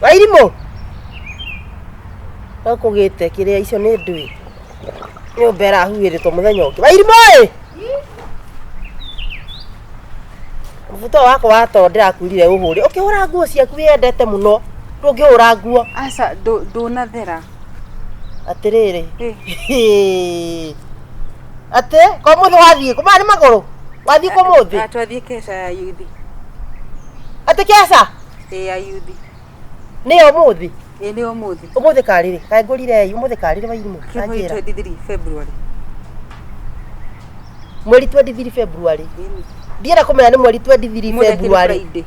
Wairimũ Gũkũgĩte kĩrĩa icio nĩ ndũĩ nyũmba ĩrahuhĩrĩtwo mũthenya ũngĩ. Wairimũ ĩ! Mũbuto ũyũ wakwa wa toro ndĩrakwĩrire ũhũre. Ũkĩhũra nguo ciaku wĩyendete mũno. Ndũngĩhũra nguo. Aca ndũnathera. Atĩrĩrĩ. Atĩ ko mũthĩ wathiĩ kũ? Maya nĩ magũrũ? Wathiĩ kũ mũthĩ? Twathiĩ keca ya yuthi. Atĩ keca? Ĩ ya yuthi. Nĩ ya ũmũthĩ? Ĩ nĩ ũmũthĩ. Ũmũthĩ karĩrĩ? Kaĩ ngũrire ĩ ũmũthĩ karĩrĩ Wairimũ? Kĩmwe 23 February. Mweri 23 February. Ndienda kũmenya nĩ mweri 23 February.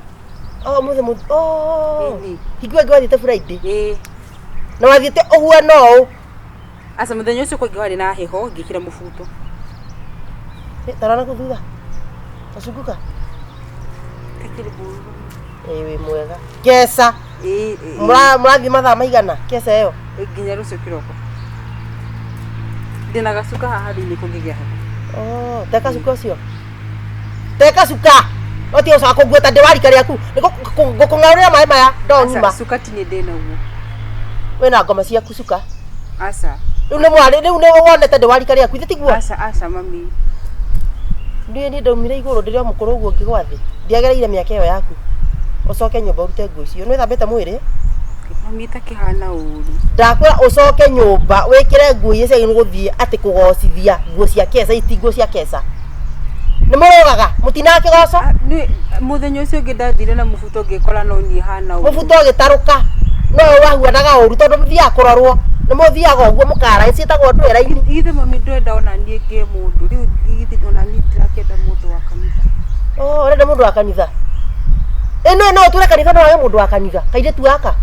Oh, mũthĩ mũthĩ. Oh. Hingo ĩngĩ wathiĩte Friday. Ĩĩ. Na wathiĩte ũhuana ũũ. Aca mũthenya ũcio kũngĩ warĩ na heho ngĩkĩra mũbuto. Tarora kũu thutha. Tacunguka. Takĩrĩ mũru. Ĩĩ wĩ mwega. Keca. Ĩĩ. Mũrathiĩ mathaa maigana keca ĩyo? Nginya rũciũ kĩroko. Ndĩna gacuka haha thĩinĩ kũngĩgĩa heho. Oh, te gacuka ũcio. Te gacuka. No tiga gũcoka kũnguĩta ndĩ wa rika rĩaku. Nĩ ngũkũng'aũrĩra maĩ maya ndonyima. Aca, cuka ti niĩ ndĩnaguo. Wĩna ngoma ciaku cuka. Aca. Rĩu nĩ mwarĩ rĩu nĩ wonete ndĩ wa rika rĩaku ithe tiguo? Aca aca mami. Ndiũĩ niĩ ndaumire igũrũ ndĩrĩ o mũkũrũ ũguo ngĩgwa thĩ. Ndiagereire mĩaka ĩyo yaku. Ũcoke nyũmba ũrute nguo icio. Nĩ wĩthambĩte mwĩrĩ? Mami ĩtakĩhana ũru. Ndakwĩra ũcoke nyũmba wĩkĩre nguo iria ciagĩrĩirwo gũthiĩ atĩ kũgocithia nguo cia keca ici ti nguo cia keca. Nĩ mũrũgaga mũtinaga kĩgoco? Ah, nĩ mũthenya ũcio ũngĩ ndathire na mũbuto ngĩkora no niĩ hana ũru. Mũbuto ũgĩtarũka no we wahuanaga ũru tondũ mũthiaga kũrorwo nĩ mũthiaga ũguo mũkara ciĩtagwo ndwĩ raini. Githĩ mami ndwenda ona niĩ ngĩe mũndũ rĩu githĩ ona niĩ ndirakĩenda mũndũ wa kanitha. Oh, ũrenda mũndũ wa kanitha? Ĩno no ũtũre kanitha no wage mũndũ wa kanitha kairĩtu gaka.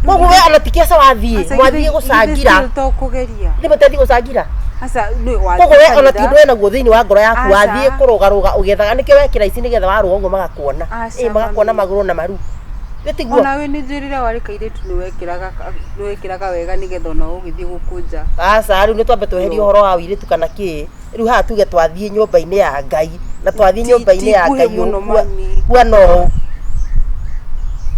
Koguo we ona ti kĩaca wathiĩ mwathiĩ gũcangira. To kũgeria. Githĩ mũtethiĩ gũcangira? Aca nĩ wathiĩ Koguo we ona ti kanitha. ũndũ wĩnaguo thĩinĩ wa ngoro yaku Aca. wathiĩ kũrũgarũga ũgĩethaga nĩkĩo wekĩra ici nĩgetha warũga ũguo magakuona. Aca, Ĩ magakuona mami. magũrũ na maru. Githĩ tiguo? Ona we nĩ njũrĩre warĩ kairĩtu nĩ wekĩraga nĩ wekĩraga wega nĩgetha ona ũgĩthiĩ gũkũnja. Aca rĩu nĩ twambe tweherie ũhoro wa ũirĩtu kana kĩ. Rĩu haha tuge twathiĩ nyũmba-inĩ ya Ngai na twathiĩ Ti- nyũmba-inĩ ti ya nguhĩ Ngai mũno, mami. huana ũũ.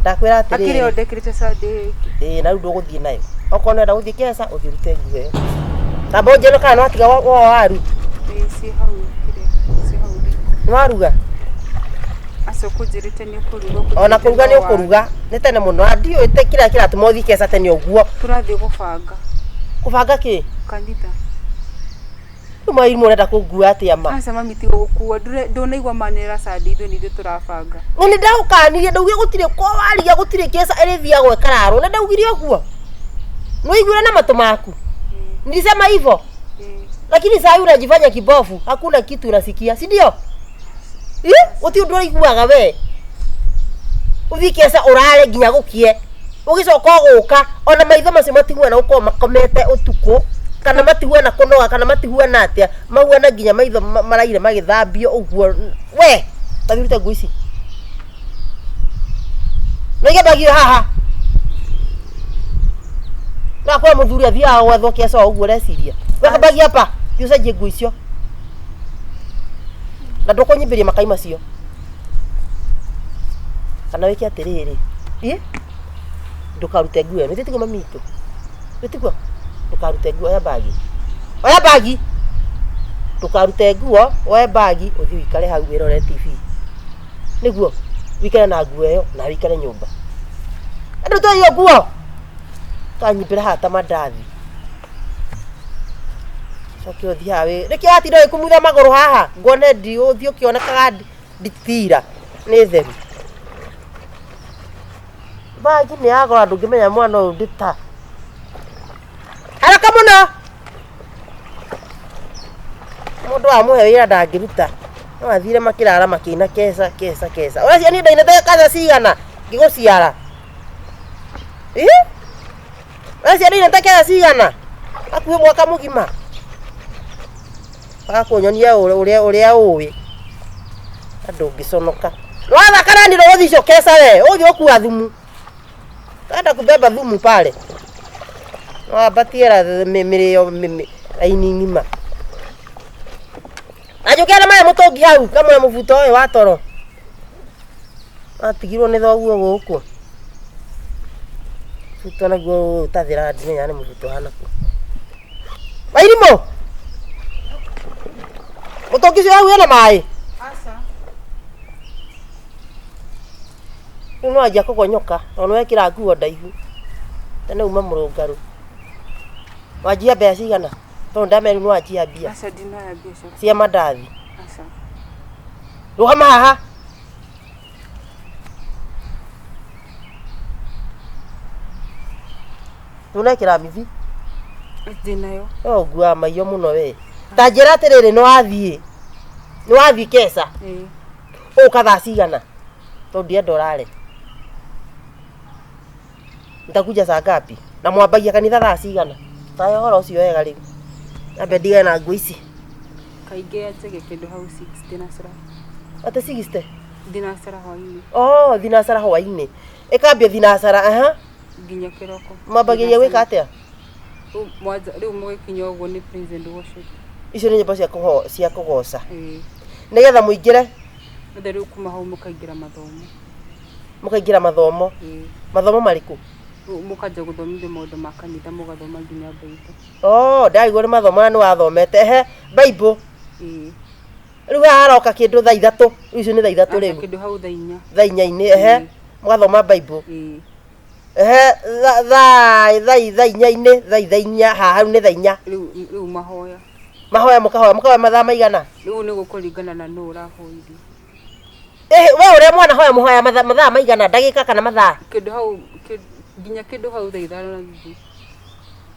Ndakwĩra Akĩrĩ o atĩrĩrĩ ndekĩrĩte Sunday ĩngĩ. ĩĩ na rĩu ndũgũthiĩ nayo. Okorwo nĩũrenda gũthiĩ keca ũthiĩ ũrute nguo ĩyo. Tamba ũnjĩre kana nĩwatiga woa waru. Ĩĩ ciĩ hau kĩrĩa ciĩ hau riko. Nĩwaruga? Aca ũkũnjĩrĩte nĩ ũkũruga Ona ũkũnjĩrĩte kũruga no nĩ waru. ũkũruga. Nĩ tene mũno na ndiũĩ kĩrĩa kĩratũma ũthiĩ keca tene ũguo. Tũrathiĩ gũbanga. Kũbanga kĩ? Kanitha. Rĩu mairimũ ũrenda kũngua atĩa ma? Aca mami ti gũgũkua ndũnaigua manĩrĩra Sunday ithuĩ nĩ ithuĩ tũrabanga. Na nĩ ndagũkanirie ndaugire gũtirĩ kwa waria gũtirĩ keca ĩrĩthiagwo ĩkararwo nĩ ndaugire ũguo. Nĩwaiguire na matũ maku? Nilisema hivyo? Lakini saa hii unajifanya kibofu, hakuna kitu unasikia, si ndio? Ĩ, gũtirĩ ũndũ ũraiguaga we. Ũthiĩ keca ũrare nginya gũkie. Ũgĩcoka ũgũka ona maitho macio matihuana gũkorwo makomete ũtukũ kana matihuana kũnoga kana matihuana atĩa, mahuana nginya maitho maraire magĩthambio ũguo we ta thiĩ ũrute nguo ici. Nĩũige bagi ĩyo haha. No akorwo mũthuri athiaga gwethwo kĩaca o ũguo ũreciria. Weka bagi hapa, thiĩ ũcenjie nguo icio. Na ndũkũnyimbĩria makai macio. Kana wĩke atĩrĩrĩ, ĩ ndũkarute nguo ĩyo, nĩ tiguo mami witũ? Nĩ tiguo? Ndũkarute nguo, oya bagi, oya bagi, ndũkarute nguo, woe bagi ũthiĩ ũikare hau wĩrorere TV, nĩguo? Ũikare na nguo ĩyo nawe ũikare nyũmba. Ndũrute ĩyo nguo, ũkanyimbĩra haha ta mandathi. Coke ũthiĩ haha wĩ, nĩkĩ watinda ũgĩkumutha magũrũ haha? Nguone ũthiũ ũkĩonekaga nditira nĩ theru. Bagi nĩ ya goro ndũngĩmenya mwana ũyũ ndĩ ta. Haraka mũno! Mũndũ wamũhe wĩra ndangĩruta. No athire makĩrara makĩina keca keca keca. Ũreciria niĩ ndainĩte keca cigana ngĩgũciara? Ĩ? Ũreciria ndainĩte keca cigana? Hakuhĩ mwaka mũgima. Agakũnyonia ũrĩa ũrĩa ũĩ na ndũngĩconoka. Wathaka na niĩ ndũgũthiĩ icio keca we, ũgũthiĩ gũkua thumu. Utaenda kubeba thumu pale. Wambatie mĩrĩo raini ng'ima. Na njũkĩra na maĩ mũtũngi hau kamwe mũbuto ũyũ wa toro. Watigirwo nĩ thoguo gũkũ. Mũbuto naguo ũtathiraga ndimenya nĩ mũbuto ũhana kũ. Wairimũ! Mũtũngi ũcio hau wĩna maĩ? Aca. Rĩu nĩwanjia kũgonyoka tondũ nĩwekĩra nguo ndaihu. Tene uma mũrũngarũ. Wanjia mbeca cigana? Tondũ ndamenya rĩu nĩwanjia mbia Aca ndinoya mbia cia cia mandathi. Aca. Rũgama haha. Ndũnekĩra mithi? Ndĩnayo. We ũnguaga maiyo mũno we. Ta njĩra atĩrĩrĩ nĩwathiĩ nĩwathiĩ keca Ĩĩ. ũka thaa cigana? Tondũ ndienda ũrare. Nitakuja saa ngapi? Na mwambagia kanitha thaa cigana? Tahe ũhoro ũcio wega rĩu. Nyambe ndigane na nguo ici. Kaingĩ yanjagia kĩndũ hau 6 thinacara. Atĩ 60? Thinacara hwainĩ. Oh, thinacara hwainĩ. Ĩkambia thinacara, aha. Nginya kĩroko. Mwambagĩrĩria gwĩka atĩa? Rĩu mũgĩkinya ũguo nĩ praise and worship. Icio nĩ nyĩmbo cia kũho, cia kũgoca. Ĩĩ. Nĩgetha mũingĩre? Othe rĩu kuma hau mũkaingĩra mathomo. Mũkaingĩra mathomo. Ĩĩ. Mathomo marĩkũ? Rĩu mũkanjia gũthomithio maũndũ ma kanitha mũgathoma nginya Bible. Oh, ndĩraigua nĩ mathomo na nĩ wathomete. Ehe, Bible. Ĩĩ. Rĩu haha haroka kĩndũ thaa ithatũ. Rĩu icio nĩ thaa ithatũ Aca rĩu. kĩndũ hau thaa inya. Thaa inya-inĩ, ehe. Ĩĩ. Mũgathoma Bible. Ĩĩ. Ehe, thaa thaa thaa inya-inĩ, thaa thaa inya, haha rĩu nĩ thaa inya. Rĩu rĩu mahoya. Mahoya mũkahoya, mũkahoya mathaa maigana? Rĩu nĩ gũkũringana na nũ ũrahoithia. Ĩhĩ, we ũrĩa mwanahoya mũhoya mathaa mathaa maigana, ndagĩka kana mathaa? Kĩndũ hau nginya kĩndũ hau thaa ithano na nuthu.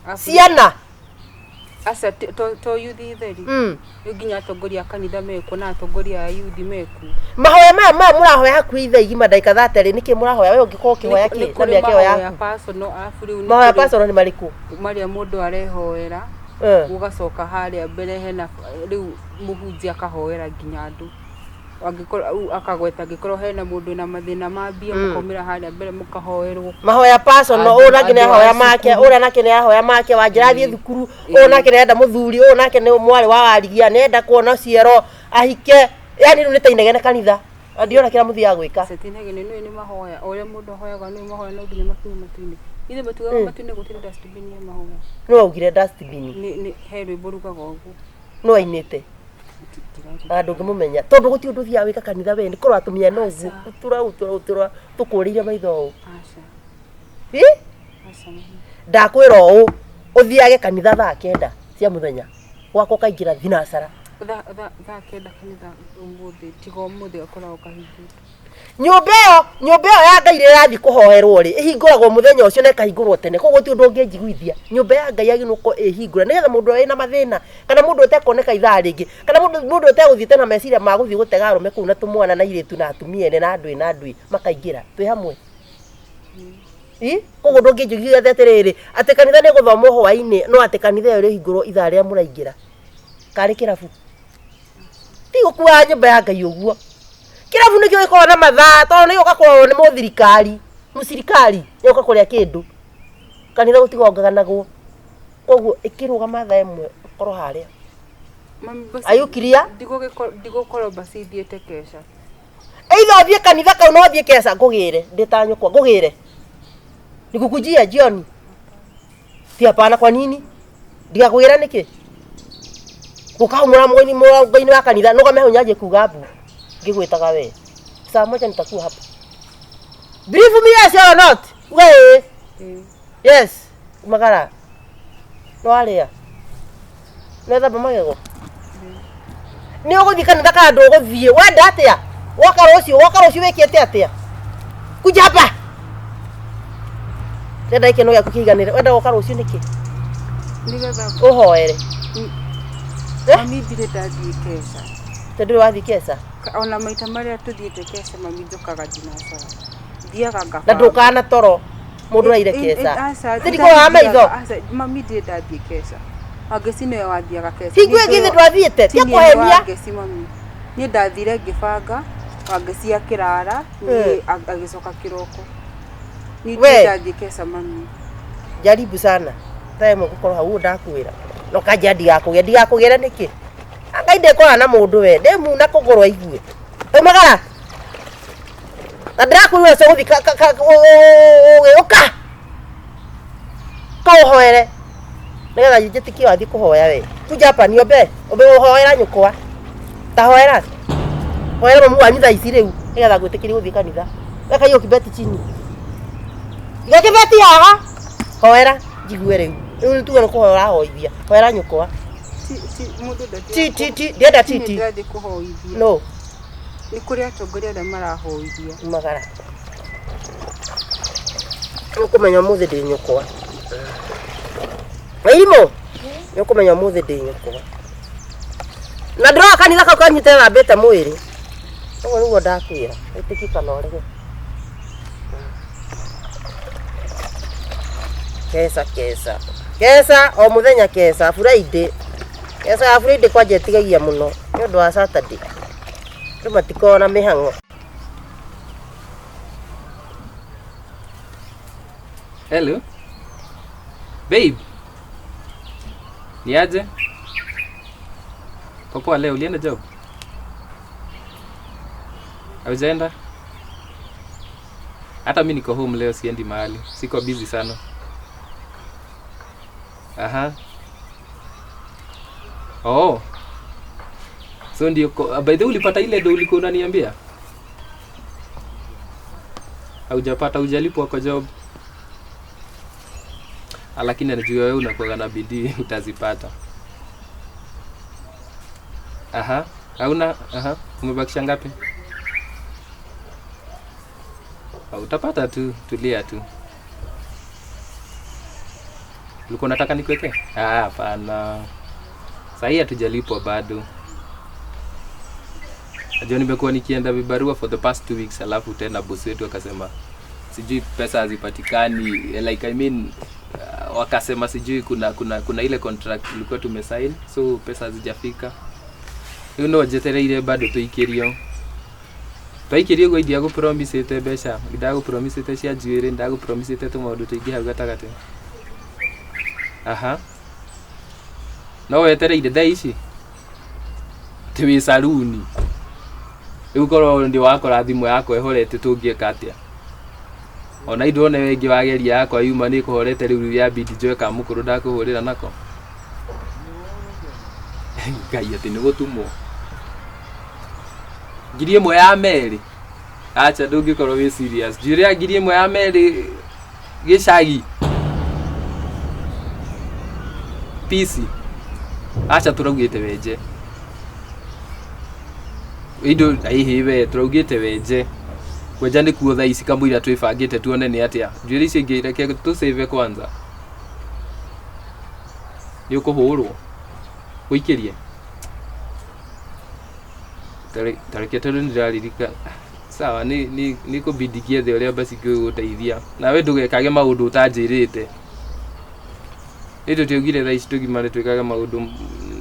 Arabu Ciana? Aca to to yuthi theri. Rĩu nginya atongoria a kanitha mekuo na atongoria a yuthi mekuo. Mahoya maya maya mũrahoya hakuhĩ ithaa igima ndagĩka thate rĩ, nĩkĩ mũrahoya? We ũngĩkorwo ũkĩhoya Nĩ kĩ na kũrĩ mĩaka ĩyo mahoya yaku? personal arabu rĩu nĩ Mahoya kũrĩ personal nĩ marĩkũ? marĩa mũndũ arehoera Eh. gũgacoka harĩa mbere hena rĩu mũhunjia akahoera nginya andũ. Angĩkorwo rĩu akagweta angĩkorwo hena mũndũ wĩna mathĩna ma mbia mũkaumĩra harĩa mbere mũkahoerwo. Mahoya personal, Andũ ũyũ nake nĩ andũ a ahoya make, cukuru. ũrĩa nake nĩ ahoya make, wanjĩra athiĩ thukuru, ũyũ nake nĩ arenda mũthuri, ũyũ nake nĩ mwarĩ wa warigia, nĩ arenda kuona ciero, ahike, yani rĩu nĩ ta inegene kanitha. Na ndiona kĩrĩa mũthiaga gwĩka. Aca ti inegene nĩũĩ nĩ mahoya, o ũrĩa mũndũ ahoyaga nĩũĩ mahoya no nginya makinye matu-inĩ. Ithe matugaga matu-inĩ gũtirĩ dustbin ya mahoya. Nũ waugire dustbin? Nĩ he rwĩmbo rugaga ũguo. Nũ wainĩte? Na ndũngĩmũmenya tondũ gũtirĩ ũndũ ũthiaga wĩka kanitha we nĩ kũrora tũmĩena ũguo gũtura gũtura gũtura tũkũrĩire maitho ũũ. Aca. Ĩ? Aca mami. Ndakwĩra ũũ ũthiage kanitha thaa kenda cia mũthenya gwakwa ũkaingĩra thinacara. Thaa thaa thaa kenda kanitha ũmũthĩ tiga ũmũthĩ gakoragwo kahingĩtwo. Nyũmba ĩyo nyũmba ĩyo ya Ngai rĩrĩa ĩrathiĩ kũhoerwo rĩ, ĩhingũragwo mũthenya ũcio na ĩkahingũrwo tene. Koguo gũtirĩ ũndũ ũngĩnjiguithia. Nyũmba ya Ngai yagĩrĩirwo gũkorwo ĩhingũre nĩgetha mũndũ ũrĩa wĩna mathĩna, kana mũndũ ũtekuoneka ithaa rĩngĩ, kana mũndũ mũndũ ũtegũthiĩte na meciria ma gũthiĩ gũtega arũme kũu na tũmwana na airĩtu na atumia ene na andũ na andũ makaingĩra. Twĩ hamwe? Ĩ? Koguo ndũngĩnjiguithia atĩrĩrĩ, atĩ kanitha nĩ ĩgũthomwo hwainĩ, no atĩ kanitha ĩyo ĩrĩhingũrwo ithaa rĩrĩa mũraingĩra. Karĩ kĩrabu? Ti gũkuaga nyũmba ya Ngai ũguo. Kĩrabu nĩkĩo gĩkoragwo na mathaa tondũ nĩ gĩũka kũrorwo nĩ mũthirikari, mũcirikari nĩoka kũrĩa kĩndũ. Kanitha gũtigonganagwo. Koguo ĩkĩrũgama thaa ĩmwe ũkorwo harĩa. Are you clear? Ndigũkorwo mbaci thiĩte keca. Either ũthiĩ kanitha kau no ũthiĩ keca ngũgĩre ndĩ ta nyũkwa ngũgĩre. Nikukujia jioni. Ti hapana kwa nini? Ndigakũgĩra nĩkĩ? Gũka hau mũrango-inĩ mũrango-inĩ wa kanitha nũgame hau nyanjie kuga mbu ngĩgwĩtaga we. Saa moja nitakuwa hapa. Believe me yes or not? Uga ĩĩ. Yes. Umagara. Nĩwarĩa? Nĩwethamba magego? Nĩ ũgũthiĩ kanitha kana ndũgũthiĩ? Wenda atĩa? Woka rũciũ, woka rũciũ wĩkĩte atĩa? Kuja hapa. Ndĩrenda gĩkeno gĩaku kĩiganĩre. Wenda gũka rũciũ nĩkĩ? Nĩgetha Ũhoere. Eh? mami ndirĩ ndathiĩ keca. Tondũ ndũrĩ wathiĩ keca. Ona maita marĩa tũthiĩte keca mami njũkaga thinacara. Thiaga ngabanga. Na ndũkaga na toro mũndũ ũraire keca. Ti ndikũroraga maitho. Mami ndirĩ ndathiĩ keca. Wangeci nĩwe wathiaga keca. Hingo ĩngĩ ithe ndwathiĩte. Tiga kũhenia. Wangeci mami. Niĩ ndathire ngĩbanga, Wangeci akĩrara, niĩ agĩcoka kĩroko. Niĩ We. ndirĩ ndathiĩ keca mami. Jaribu sana. Thaa ĩmwe ngũkorwo hau ũguo ndakwĩra. Na ũkanjĩra ndigakũgĩre. Ndigakũgĩre nĩkĩ? Ngai ndekwaga na mũndũ we. Ndĩmuna kũgũrũ aigue. Umagara. Na ndĩrakwĩra ũcio gũthiĩ ũka. Ũka ũhoere nĩgetha njĩtĩkie wathiĩ kũhoya we. Kuja hapa niombe, ũmbe ũhoera nyũkwa. Ta hoera. Hoera mamu wanyu thaa ici rĩu nĩgetha ngwĩtĩkĩrie gũthiĩ kanitha. Weka hiyo kibeti chini. Iga kibeti haha. Hoera njigue rĩu. Rĩu nĩ tuge nĩ kũhoya ũrahoithia. Hoera nyũkwa. Ti ti mũndũ ndathiaga Ti ti ti ndienda ti Niĩ ti. ndĩrathiĩ kũhoithia. No, Nĩ kũrĩ atongoria arĩa marahoithia. umagara. Nĩ ũkũmenya ũmũthĩ ndĩ nyũkwa. Wairimũ, nĩ ũkũmenya ũmũthĩ ndĩ nyũkwa. Na ndĩroa kanitha kau kanyite thambĩte mwĩrĩ. Ũguo nĩguo ndakwĩra, ĩtĩki kana ũrege. Keca keca. Keca o mũthenya keca Friday. Keca ya Friday kwanja ĩtigagia mũno nĩ ũndũ wa Saturday. Andũ matikoragwo na mĩhang'o. Hello. Babe. Niaje? Kwa poa leo ulienda job? Haujaenda? Hata mi niko home leo siendi mahali. Siko busy sana. Aha. Oh. So ndio by the way ulipata ile do ulikuwa unaniambia? Haujapata, hujalipwa kwa job? Ah, lakini najua wewe unakuwa na bidii utazipata. Aha, hauna aha, umebakisha ngapi? Ah, utapata tu, tulia tu. Ulikuwa unataka nikuwekee? Ah, hapana. Sahii hatujalipwa bado. Najua nimekuwa nikienda vibarua for the past 2 weeks, alafu tena boss wetu akasema sijui pesa hazipatikani, like I mean, wakasema sijui kuna ile contract tulikuwa tumesign, so pesa hazijafika. Rĩu no njetereire bado tũikĩrio twaikĩrio ũguo indiagũpromisĩte mbeca, ndagũpromisĩte cia njuĩrĩ, ndagũpromisĩte tũmaũndũ tũingĩ hau gatagatĩ. Aha, no wetereire thaa ici atĩ wĩ saruni rĩu korwo ndĩ wakora thimũ yakwa ĩhorete tũngĩka atĩa? Ona indwone wengĩ wageria yakwa yuma nĩ ĩkũhorete rĩu yabidi njoe kamũkũrũ ndakũhũrĩra nako. Ngai atĩ nĩ gũtumwo 1000 ya merĩ. Acha, ndũngĩkorwo wĩ serious. Njuĩrĩ ya 1000 ya merĩ gĩcagi pisi. Acha, tũraugĩte wenje indo hihi we tũraugĩte wenje kwenja nĩ kuo thaa ici kamũira twĩbangĩte tuone nĩ atĩa njuĩrĩ icio ingĩ reke tũsave kwanza. Nĩ ũkũhũrwo ũikĩrie tareke tondũ nĩndĩraririkana. Sawa, nĩ kũbindikia thĩ ũrĩa basi ngĩgũteithia nawe ndũgekage maũndũ ũtanjĩrĩte. Nĩ tũtiaugire thaa ici tũgimare twĩkage maũndũ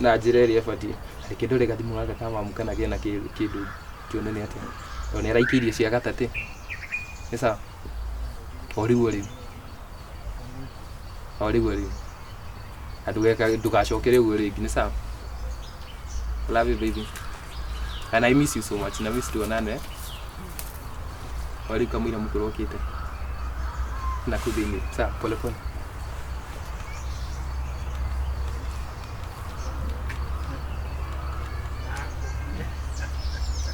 na njĩra ĩrĩa ĩbatiĩ. Reke ndore gathimũ gaka ka mamu kana kena kĩndũ tuone nĩ atĩa tondũ nĩ araikĩirie cia gatatĩ. Nĩ sawa, o rĩu o rĩu o rĩu o rĩu na ndũgacokere ũguo rĩngĩ. Nĩ sawa. Love you, baby, and I miss you so much. Na miss tuonane, eh? O rĩu kamũira mũkũrũ okĩte na kũu thĩinĩ. Sawa, pole pole.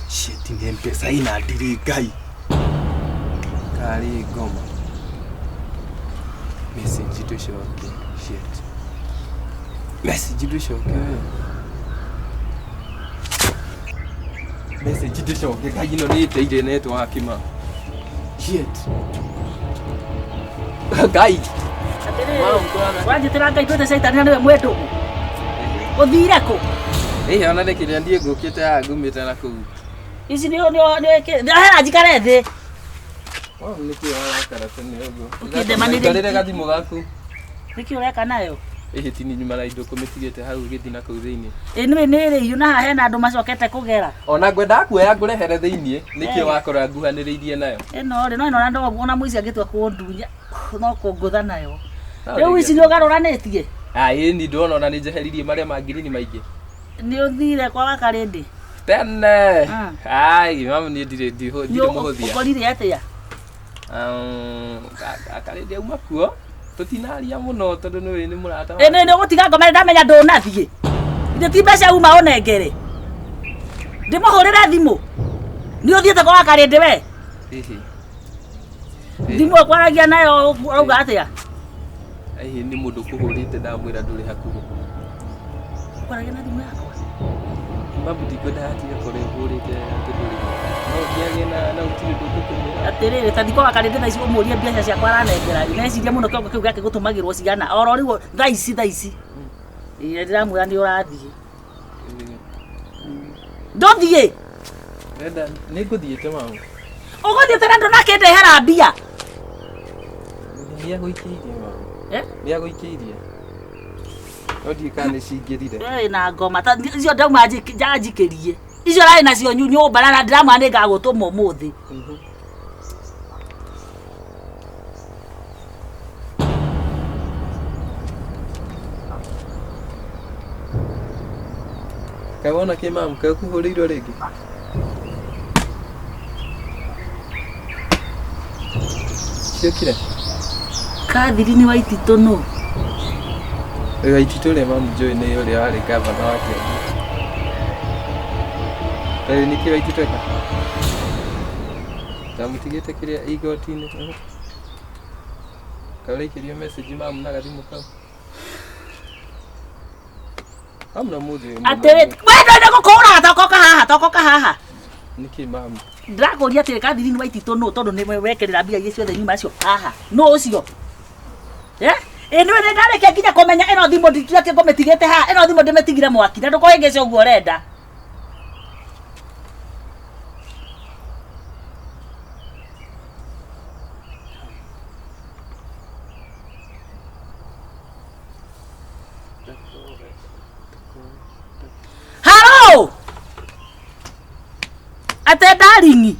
Shit, ni mpesa ina ndiri ngai karĩ ngoma message tũcoke. Shit, message tũcoke we message tũcoke. Ngai ĩno nĩ ĩteire network ma. Shit, ngai. Wanjĩtĩra Ngai twĩte caitani na nĩwe mwendũgũ ũthire kũ? Ĩhĩ, ona nĩ kĩrĩa ndiĩ ngũkĩte haha ngumĩte na kũu. Ici nĩ hera njikare thĩ. Wao, nĩkĩ warakara tene ũguo? Ũkĩndemanĩria. Ikarĩre gathimũ gaku. Nĩkĩ ũreka nayo? Ĩhĩ, tini nyuma na indo kũmĩtigĩte hau ĩgĩthiĩ na kũu thĩinĩ. Ĩ nĩ nĩ rĩiyu na haha hena andũ macokete kũgera. Ona ngwendaga kuoya ngũrehere thĩinĩ nĩkĩo Eh. wakora nguhanĩrĩirie nayo. Ĩno rĩ no ĩno na ona mũici angĩtua kũndunya no kũngũtha nayo. No Rĩu rĩngĩ ici nĩ ũgarũranĩtie. Ah, ĩĩ ni ndona ona nĩ njeheririe marĩa ma ngirini maingĩ. Nĩ ũthire kwa wakarĩndĩ. Tene. Ah. Ai, mamu niĩ ndirĩ mũhũthia. Ũkorire atĩa? Akarĩndĩ auma kuo. Tũtinaria mũno tondũ nĩ nĩ mũrata. Ĩ nĩ ũgũtiga ngoma ndamenya ndũnathiĩ. Ithe ti mbeca uma ũnengere. Ndĩmũhũrĩre thimũ. Nĩ ũthiĩte kwa Karĩndĩ we. Hihi. Thimũ ũkwaragia nayo ũrauga atĩa? Hihi nĩ mũndũ kũhũrĩte ndamwĩra ndũrĩ hakuhĩ. Ũkwaragia na thimũ yakwa. Mamu ndikwenda hatiga korwo ĩhũrĩte atĩ ndũrĩ. No ũkĩage na na gũtirĩ ũndũ ngũkũmwĩra. Atĩrĩrĩ, ta thiĩ kwa Karĩndĩ thaa ici ũmũrie mbeca ciakwa aranengera. Neciria mũno kĩongo kĩu gĩake gũtũmagĩrwo ciana. Oro rĩu thaa ici thaa ici. Ĩĩ ndĩramwĩra nĩ ũrathiĩ. Ndũthiĩ. Renda nĩ ngũthiĩte mamu. Ũgũthiĩte na ndũnakĩndehera mbia. Nĩ agũikĩirie mamu. Eh? Nĩ agũikĩirie. No ndiũĩ kana nĩ cingĩrire. Wee na ngoma ta icio ndauma njanjikĩrie. Icio ũrarĩ nacio nyũmba na ndĩramwĩra nĩ ngagũtũma ũmũthĩ. Kaĩ wona kĩ mamu? Kaĩ ũkũhũrĩirwo rĩngĩ? Ciokire? Catherine Waititũ nũ? Waititũ ũrĩa mamu njũĩ nĩ ũrĩa warĩ gavana wa Kiambu. Kaĩ nĩkĩ Waititũ eka? Ndamũtigĩte kĩrĩa igoti-inĩ. Kaĩ ũraikĩrio message mamu na gathimũ kau? Mamu na mũthĩ wĩ Atĩrĩ, we ndwenda gũkũũraga tokoka haha, tokoka haha. Nĩkĩ mamu? Ndĩrakũria atĩrĩ, Catherine Waititũ nũ tondũ nĩwe wekĩrĩra mbia iria ciothe nyuma cio haha. Nũ ũcio? Eh? Ĩ nĩwe nĩ ndarĩkia nginya kũmenya ĩno thimũ ndikĩrĩtie ngũmĩtigĩte haha, ĩno thimũ ndĩmĩtigire mwaki na ndũkũhĩngĩce ũguo ũrenda. Haro! Ate darling.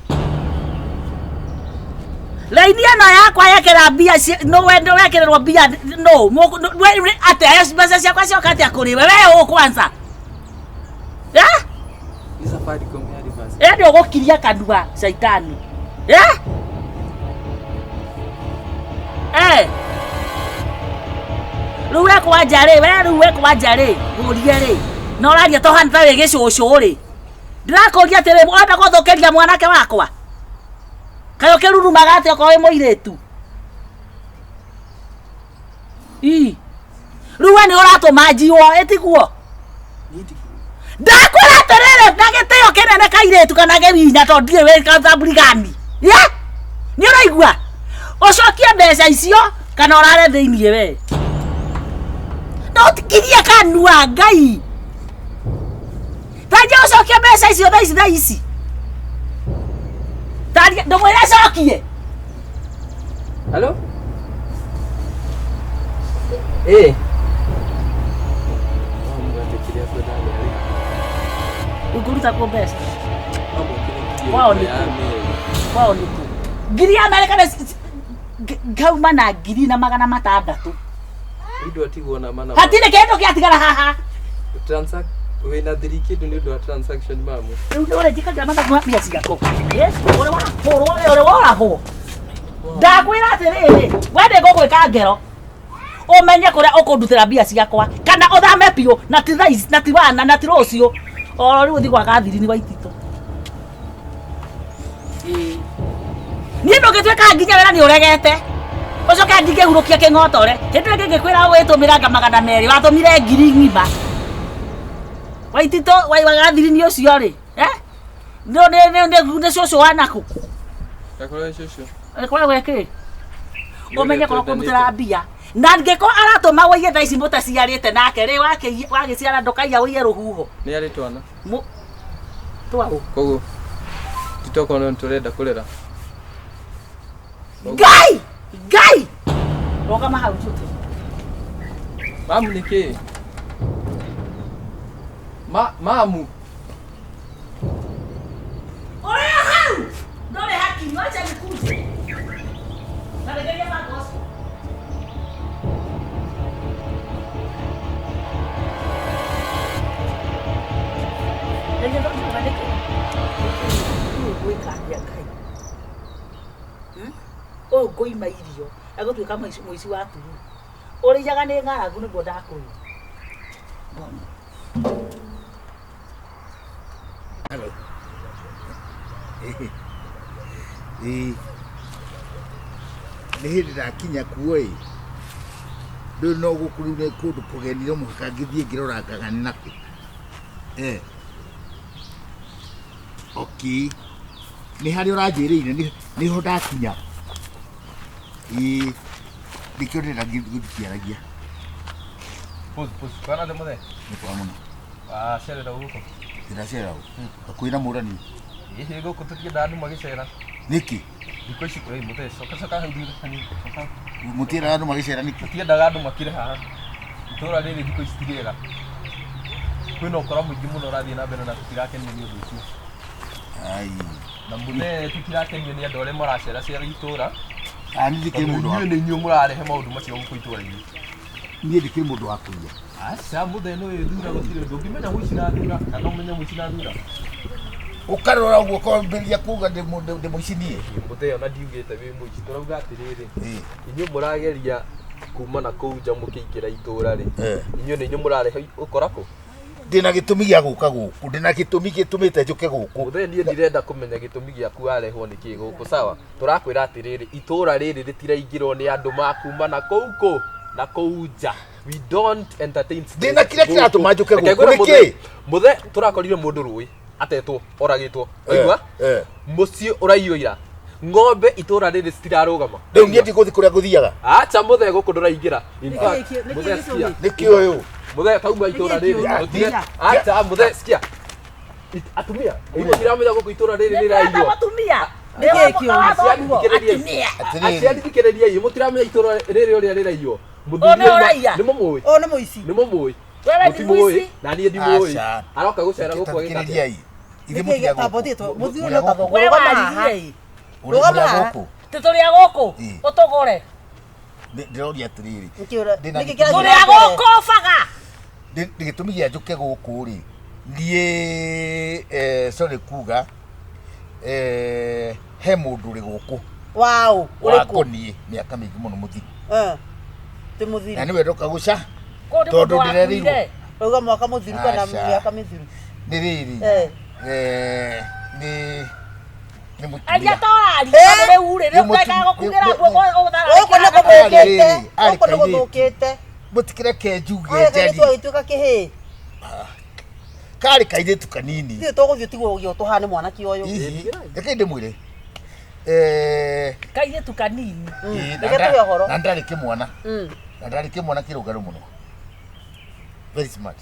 Laini ĩno yakwa yekĩra mbia no we no wekĩrĩrwo mbia no ate mbeca ciakwa cioka atĩa kũrĩ we we ũ kwanza. Eh? Nĩ Safaricom ya reverse. Ĩ nĩ ũgũkiria kanua caitani. Eh? Eh. Rĩu we kwanja rĩ, we rĩu we kwanja rĩ, ngũrie rĩ. Na ũraria ta ũhana ta wĩ gĩcũcũ rĩ. Ndĩrakũria atĩrĩ, ũrenda gũthũkĩria mwanake wakwa? Kaĩ ũkĩrurumaga atĩa okorwo wĩ mũirĩtu? Ii. Rĩu we nĩ ũratũma njiwo, ĩtiguo? Ndakwĩra atĩrĩrĩ, na gĩtĩo kĩnene kairĩtu kana gĩwinya tondũ ndirĩ wĩ gathamburi-gani. Ye? Nĩ ũraigua? Ũcokie mbeca icio kana ũrare thĩiniĩ we. Ndũkirie kanua Ngai. Tanja ũcokie mbeca icio thaa ici thaa ici. Taria ndũmwĩre acokie. Halo? Eh. Ũngĩruta kũ mbeca? Kwao nĩ kũ? Kwao nĩ kũ? Ngiri ya Amerika nĩ ngauma na 1600. Indo atigwo na mana. Hatirĩ kĩndũ gĩatigara haha. Transact wĩna thiri kĩndũ nĩ ũndũ wa transaction mamu. Rĩu nĩ ũrenjĩkagĩra mathabu ma mbia ciakwa. Ũrĩ wahũrwo we ũrĩ woragwo. Ndakwĩra atĩrĩrĩ, we nĩ ngũgwĩka ngero. Ũmenye kũrĩa ũkũndutĩra mbia ciakwa kana ũthame biũ na ti thaa ici na ti wana na ti rũciũ. Oro rĩu ũthiĩ gwa Catherine Waititũ. Niĩ ndũngĩtuĩka nginya wĩra nĩ ũregete. Ũcoke ndingĩhurũkia kĩng'otore. Hĩndĩ ĩrĩa ngĩkwĩra wĩtũmĩranga 200 watũmire ngiri ng'ima. Waititũ wa Catherine ũcio rĩ, eh? Nĩ nĩ nĩ nĩ nĩ cũcũ wa nakũ? Gakorwo cũcũ. Ĩkoragwo ĩkĩ? Ũmenye kũrĩa ũkũrutĩra mbia. Na angĩkorwo aratũma wũiye thaa ici mũtaciarĩte nake rĩ, wagĩciara ndũkaiya wũiye rũhuho. Nĩ arĩ twana. Twaũ. Koguo titokorwo nĩ tũrenda kũrera. Ngai! Ngai! Rũgama hau njũke. Mamu nĩ kĩĩ? Mamu. Ũrĩa hau! Ndũrĩ hakiri, wacha nikuje. Na regeria bango ũcio. Rĩngĩ ndũngiuga nĩkĩ? Rĩu ngwĩka atĩa Ngai? Ũyũ ngũima irio egũtuĩka mũici wa turu. Ũrĩiyaga nĩ ng'aragu nĩguo ndakũrĩa. Hello. Ĩĩ. Nĩ hĩndĩ ndakinya kuo ĩ. Rĩu no gũkũ rĩu nĩ kũndũ kũgeni no mũhaka ngĩthiĩ ngĩrorangaga nĩ nakũ. Eh. Okay. Nĩ harĩa ũranjĩrĩire nĩho ndakinya. Ĩĩ. Nĩkĩo ndĩrenda ngĩaragia. Pause, pause. Kana the mother. Nĩ kwa mũno. Ah, cerera gũkũ. Ndĩracerera ũ. Hakuhĩ na mũrani. Ĩhĩ gũkũ tũtiendaga andũ magĩcera. Nĩkĩ? Thikũ ici ĩĩ mũthee coka coka hau thutha hanini. Coka. Mũtiendaga andũ magĩcera nĩkĩ? Tũtiendaga andũ makĩre haha. Itũũra rĩrĩ thikũ ici ti rĩega. Kwĩna ũkora mũingĩ mũno ũrathiĩ na mbere na tũtirakenio nĩ ũndũ ũcio. Ai. Na mũthee tũtirakenio nĩ andũ arĩa maraceracera itũũra. Ah, niĩ ndikĩrĩ Tondũ mũndũ wa inyuĩ nĩ inyuĩ mũrarehe maũndũ macio gũkũ itũũra-inĩ. Niĩ ndikĩrĩ mũndũ wa kũiya. Aca mũthee nĩ wĩthura gũtirĩ ũndũ. Ũngĩmenya mũici na thura kana ũmenye mũici na thura. Ũkarora ũguo ũkambĩrĩria kuga ndĩ mũici niĩ. Mũthee ona ndiugĩte wĩ mũici tũrauga atĩrĩrĩ. Ĩĩ. Inyuĩ mũrageria kuma na kũu nja mũkĩingĩra itũũra rĩ. Eh. Inyuĩ nĩ inyuĩ mũrarehe ũkora kũ? Ndĩna gĩtũmi gĩa gũka gũkũ. Ndĩna gĩtũmi gĩtũmĩte njũke gũkũ. Mũthee niĩ ndirenda kũmenya gĩtũmi gĩaku warehwo nĩ kĩ gũkũ sawa. Tũrakwĩra atĩrĩrĩ itũũra rĩrĩ rĩtiraingĩrwo nĩ andũ makuma na kũu kũ na kũu nja. We don't entertain Ndĩna kĩrĩa kĩratũma njũke Reke gũkũ ngwĩre nĩ kĩ? Mũthee tũrakorire mũndũ rũĩ atetwo oragĩtwo. Waigua? Eh. Mũciĩ ũraiywo ira. Ng'ombe itũũra rĩrĩ citirarũgama. Rĩu niĩ ndigũthiĩ kũrĩa ngũthiaga. Acha mũthee gũkũ ndũraingĩra. In fact, Nĩkĩ mũthee sikia. Nĩkĩ ũyũ? Mũthee tauma itũũra rĩrĩ. Nĩkĩ? Mũtige- Acha mũthee sikia. Atumia, mũtiramenya gũkũ itũũra rĩrĩ rĩraiywo. Mũtumia. Nĩkĩ kĩũru? Aciari thikĩrĩriai. Atĩrĩrĩ. Aciari thikĩrĩriai, mũtiramenya itũũra rĩrĩ ũrĩa rĩraiywo. Ũyũ nĩ ũraiya? Nĩ mũmũĩ. Ũyũ nĩ mũici. Nĩ mũmũĩ. Wewe ni Mũtimũĩ, mũici. na niĩ ndimũĩ. Aca. Aroka gũcera gũkũ agĩka atĩa? Thikĩrĩriai. Ithuĩ Nĩkĩ mũtirĩ a gĩtambo gũkũ. thiĩtwo? Mũthiĩ Mũrĩ a nĩ gũkũ. ũtagwo. We Rũgama haha. waririe. Mũrĩ Rũgama a haha. gũkũ. Tĩ tũrĩ a gũkũ. Ĩĩ. Ũtũgũre. Ndĩroria atĩrĩrĩ. Nĩkĩ ũra- Ndĩna nĩkĩ gĩtũmi- kĩrathiĩ Tũrĩ na a mbere? gũkũ baga. Gĩtũmi gĩa njũke gũkũ rĩ niĩ sorry kuga he mũndũ ũrĩ gũkũ Waũ, ũrĩkũ? wakoniĩ mĩaka mĩingĩ mũno mũthiru Eh. Ti na mũthiru. nĩwe ndoka gũca Kũu nĩ Tondũ mũndũ ndĩrerirwo. wakuire. Rauga mwaka mũthiru kana Aca. mĩaka mĩthiru. Nĩ rĩrĩ Eh. nĩ nĩ mũtumia Aria ta ũraria tondũ rĩu rĩ rĩu ndekaga gũkugĩra nguo Gũkũ nĩ Arĩ gũthũkĩte. rĩrĩ, arĩ Gũkũ nĩ kairĩtu. gũthũkĩte. Mũtikĩreke njuge Arĩ kairĩtu njarie. agĩtuĩka kĩhĩĩ. Karĩ kairĩtu kanini. Ithuĩ tũgũthiĩ tigwo ũgĩa tũhane mwanake ũyũ. Hihi reke ndĩmwĩre Kairĩtu kanini. ĩĩ, Reke tũhe ũhoro. na ndarĩ kĩmwana Mm. na ndarĩ kĩmwana kĩrũngarũ mũno very smart.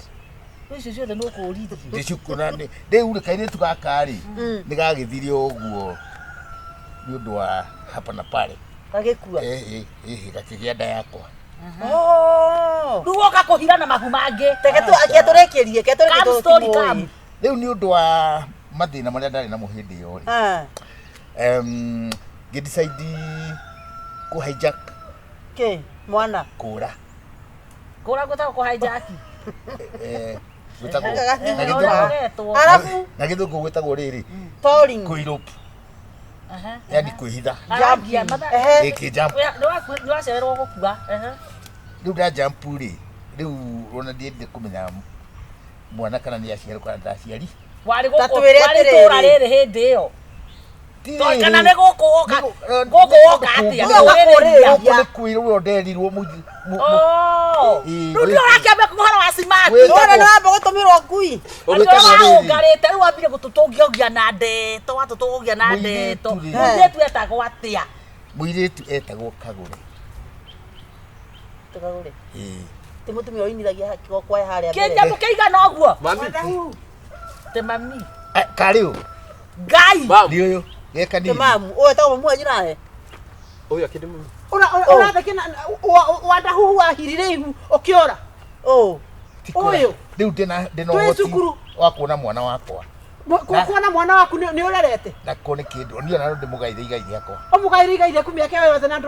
Icio ciothe nĩ ũkũrithio. Ndĩcukũ na rĩu rĩ kairĩtu gaka rĩ nĩ gagĩthire ũguo nĩ ũndũ wa hapa na pale. Gagĩkua. Ĩhĩ ĩhĩ gakĩgĩa nda yakwa. Oh. Rĩu woka kũhira na mahu mangĩ. Reke tu akia tũrĩkĩrie, ke tũrĩkĩrie Come story tũtimũĩ. come. Rĩu nĩ ũndũ wa mathĩna marĩa ndarĩ namo hĩndĩ ĩyo rĩ Ah. ngĩdecide kũ hijack Kĩ? Mwana. kũra. Kũra gwĩtagwo kũhaijaki. Gwĩtagwo Gagathimũra. na gĩthũngũ Ũretwo. Arabu na gĩthũngũ gwĩtagwo rĩrĩ toring. kũirope yani kwĩhitha. Arangia matha. Ehe. Ĩkĩ jump. Nĩ wacererwo gũkua. Ehe. Rĩu nda jump rĩ rĩu ona ndiendire kũmenya mwana kana nĩ aciarwo kana ndaciari. Warĩ Ta gũkũ twĩre warĩ atĩrĩrĩ. itũũra rĩrĩ hĩndĩ ĩyo. Ti Kana nĩ gũkũ woka gũkũ woka atĩa? Gũkũ Kũrĩrĩria. Gũkũ nĩ kwĩrwo nderirwo Oh. Ĩĩ, Rĩu nĩ ũrakĩambia ũhoro wa simati. Wĩtagwo- Nona nĩ wamba gũtũmĩrwo ngui. Andũ Wĩtagwo arĩa rĩrĩ. waũngarĩte rĩu wambire gũtũtũngiogia na ndeto watũtũngia na ndeto. Mũirĩtu rĩ. Mũirĩtu etagwo atĩa? Mũirĩtu etagwo Kagũre. Tũkagũre. Ĩĩ. Ti mũtumia ũinithagia kĩgokwa harĩa mbere. Kĩnyamũ kĩigana ũguo? Mami, Tĩ mami. Karĩ ũ? Ngai. mam. Nĩ ũyũ ge Ti kanini. mamu. Ũyũ etagwo mamu wanyu nawe. Ũyũ akĩndĩ mami. Ũratheke na wandahuhu wahirire ihu ũkĩora. Ũũ. Ti kũra. Ũyũ. Rĩu ndĩna Twĩ ũhoti cukuru. wa kuona mwana wakwa. Kuona mwana waku nĩ ũrerete. Na ko nĩ kĩndũ niĩ ona no ndĩmũgaire igai rĩakwa. Ũmũgaire igai rĩaku mĩaka ĩyo yothe na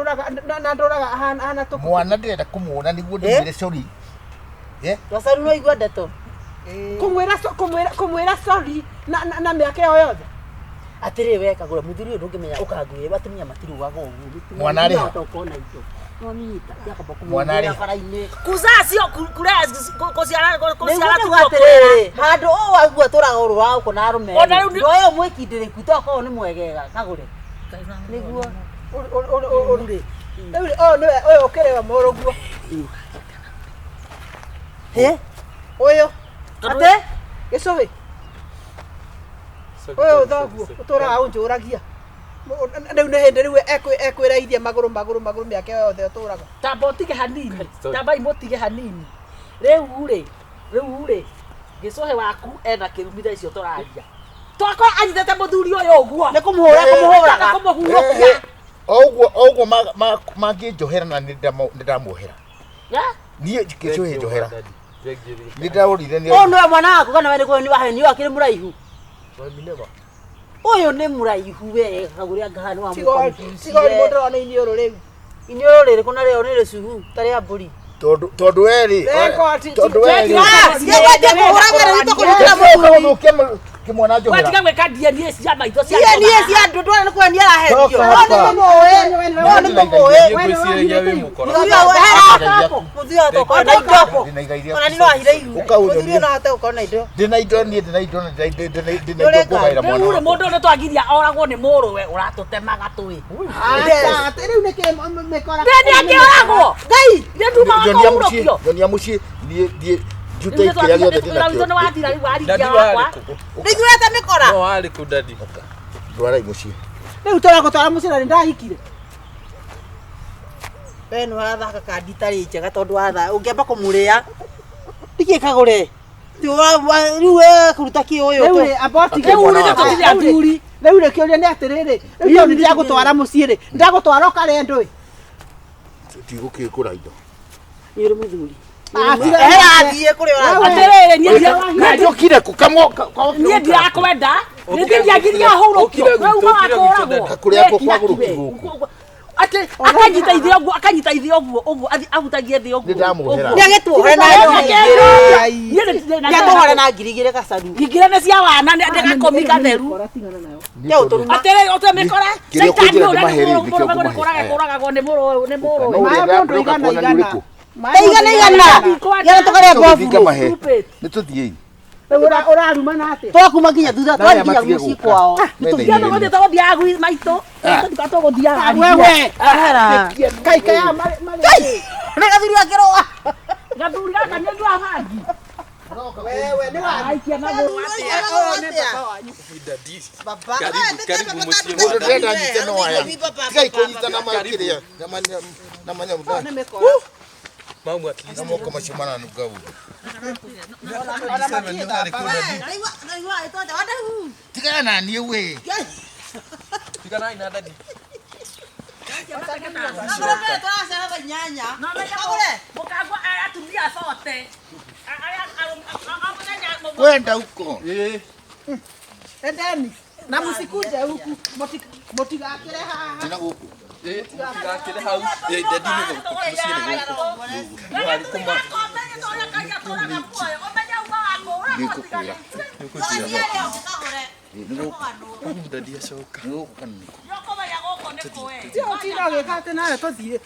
ndũraga ahana tũkũ. Mwana ndĩrenda kũmuona nĩguo ndĩmwĩre sorry. Gacaru no igua ndeto. Kũmwĩra sorry na mĩaka ĩyo yothe. Atĩrĩ we kagũra mũthuri ũyũ ndũngĩmenya ũkanguĩra atumia matirugaga ũguo. Mwana arĩ ha? Ũkona indo. Nĩwamĩnyita yakamba Mwana arĩ kũmũhũrĩra ha? bara-inĩ. Kuzaa sio kulea, kuciara kuciara Nĩguo tu atĩrĩrĩ handũ ũũ waigua tũraga ũrũ wa gũkũ na arũme Ona rĩu nĩ- ndũ ũyũ mwĩkindĩrĩku tokorwo nĩ mwegega kagũre nĩguo Rĩu ũyũ nĩwe ũyũ ũkĩrĩwa mũrũguo. Hĩ? Ũyũ atĩ gĩcũhĩ ũyũ thoguo ũtũraga ũnjũragia. Rĩu nĩ hĩndĩ rĩu ekwĩraithia magũrũ magũrũ magũrũ mĩaka ĩyo yothe ũtũraga. Tamba ũtige hanini. Tamba imũtige hanini. Rĩu rĩ, rĩu rĩ, gĩcũhĩ waku ena kĩrumi thaa icio tũraria. Twakora anyitĩte mũthuri ũyũ ũguo. Nĩ kũmũhũra kũmũhũraga. Kũmũhurũkia. Oguo oguo mangĩnjohera na nĩ ndamuohera. Niĩ gĩcũhĩ njohera. Nĩ ndaũrire nĩ Ũyũ nĩwe mwana waku kana we nĩguo nĩ wahenio akĩrĩ mũraihu? Ũyũ nĩ mũraihu we kagũre anga haha nĩ wa Tiga ũrimũ ndĩrona iniũrũ rĩu. Iniũrũ rĩrĩkũ narĩo nĩ rĩcuhu ta rĩa mbũri. Tondũ tondũ werĩ tondũ werĩ Nĩgwendia kũhũra wĩra witũ kũnyitĩra mũthuri. gũthũkia kĩmwana njohera. Watiga gwĩka DNA cia maitho cia DNA cia andũ ndwara nĩ kwendia arahendio. Coka hapa. Ũyũ nĩ mũmũĩ. Ũyũ nĩ mũmũĩ. Ngwĩciragia wĩ mũkora. Mũthuri ũyũ hera. Mũthuri ũyũ tokorwo na indo. Ndĩna igai rĩaku. Ona nĩ no ahithe ihu. Ũka ũnyonie. Mũthuri ũyũ no ahote gũkorwo na indo. Ndĩna indo niĩ ndĩna indo na ndĩna indo ngũgaĩra mwana Rĩu rĩ wakwa. mũndũ ũyũ nĩtwagiria oragwo nĩ mũrũwe ũratũtemaga tũĩ. Aca, rĩu nĩkĩ mĩkora. Nĩ akĩoragwo. Ngai. Nĩ nduma Nyonia mũciĩ, wakũhurũkio. nyonia mũciĩ, niĩ niĩ njute Rĩu kĩrĩa gĩothe nĩtwakinya wĩra witũ ndĩnakĩo. nĩ wathira rĩu waringia Dadi wakwa. warĩ kũ? Nĩiguĩte mĩkora. No warĩ kũ dadi? Ndwarai mũciĩ. Rĩu tũragũtwara mũciĩ na nĩndahikire. We nĩ wathaka kandi itarĩ njega tondũ watha ũngĩamba kũmũrĩa. Ndikĩ kagũre. Rĩu we kũruta kĩ ũyũ Rĩu tũ. rĩ amba ũtige. Rĩu rĩ tũtirĩ athuri. Rĩu rĩ kĩũria nĩ atĩrĩrĩ, rĩu tondũ nĩndagũtwara mũciĩ rĩ, ndagũtwara ũkarĩe ndũĩ. Tigũkĩgũra indo. Nĩ ũrĩ mũthuri. Ah, tiga- Ehera athiĩ kũrĩa ũrathiĩ. Atĩrĩrĩ niĩ ndira- Njũkire kũ kamwo niĩ ndirakwenda nĩ ndiagiria hurũkio Ũkire we uma gwitũ, ũkire gwitũ, wakũragwo dada. Kũrĩa kwa kwagũrũki gũkũ. Atĩ akanyita ithĩ ũguo akanyita ithĩ ũguo ũguo ahutagie thĩ ũguo Nĩ ndamuohera. Nĩ agĩtuohore na ngiri igĩrĩ. Nĩ atuohore na ngiri igĩrĩ gacaru. Ngingire nĩ cia wana nĩ gakomi gatheru. Nĩ ũtũruma. Atĩrĩrĩ ũtue mĩkora Kĩrĩa caitani ũkũnjĩra ũrĩa ndĩmahe rĩ, nĩ nĩkĩo mũrũme ngũmahe. kũraga kũragagwo nĩ mũrũwe nĩ No mũrũwe. ũrĩa Maĩ mũndũ ndĩroka igana kuona nĩ igana. ũrĩkũ? Ta igana igana. Igana tũkarĩa Tũgĩthiĩ mbobu. ngamahe. Nĩ tũthiĩi. Rĩu ũrarumana atĩa? Twakuma nginya thutha Na aya twathi nginya matige mũciĩ gũka. kwao. Mena Ndio indo tũgũthiĩ tũgũthiaga gwĩ maitũ. Tũgũthiĩ tũgũthiaga. Wewe. Ehera. Kai kai aya marĩ marĩ. Nĩ gathuri akĩrũa. Gathuri gaka nĩ nyua bangi. Wewe nĩ wa Aikia magũrũ. Ũyũ nĩ baba wanyu. Dadi. Baba. Karibu karibu mũciĩ Mũndũ mwa ndĩrenda dadi. nyite no aya. Tigai kũnyita na makĩrĩa na manya na manya Nĩ mĩkora. Mamu at least. na moko macio maranunga ũru. Ona matiĩthambaga. Tigana na niĩ we. Tiganai na dadi. Mũkagwa atumia cote. Kwenda huko. Eh. Endeni. Na msikuje huku. Mũtigakĩre haha. Ndĩna gũkũ. Eh, mũtigakĩre hau. Eh, dadi nĩ gũkũ mũciĩ nĩ gũkũ. Nĩ kũma. Nĩngũkwĩra. Nĩ gũkũ. Mamu dadi acoka. Nĩ gũkũ kana nĩ kũ? Ti ũtinda ũgĩka atĩ nawe tũthiĩ.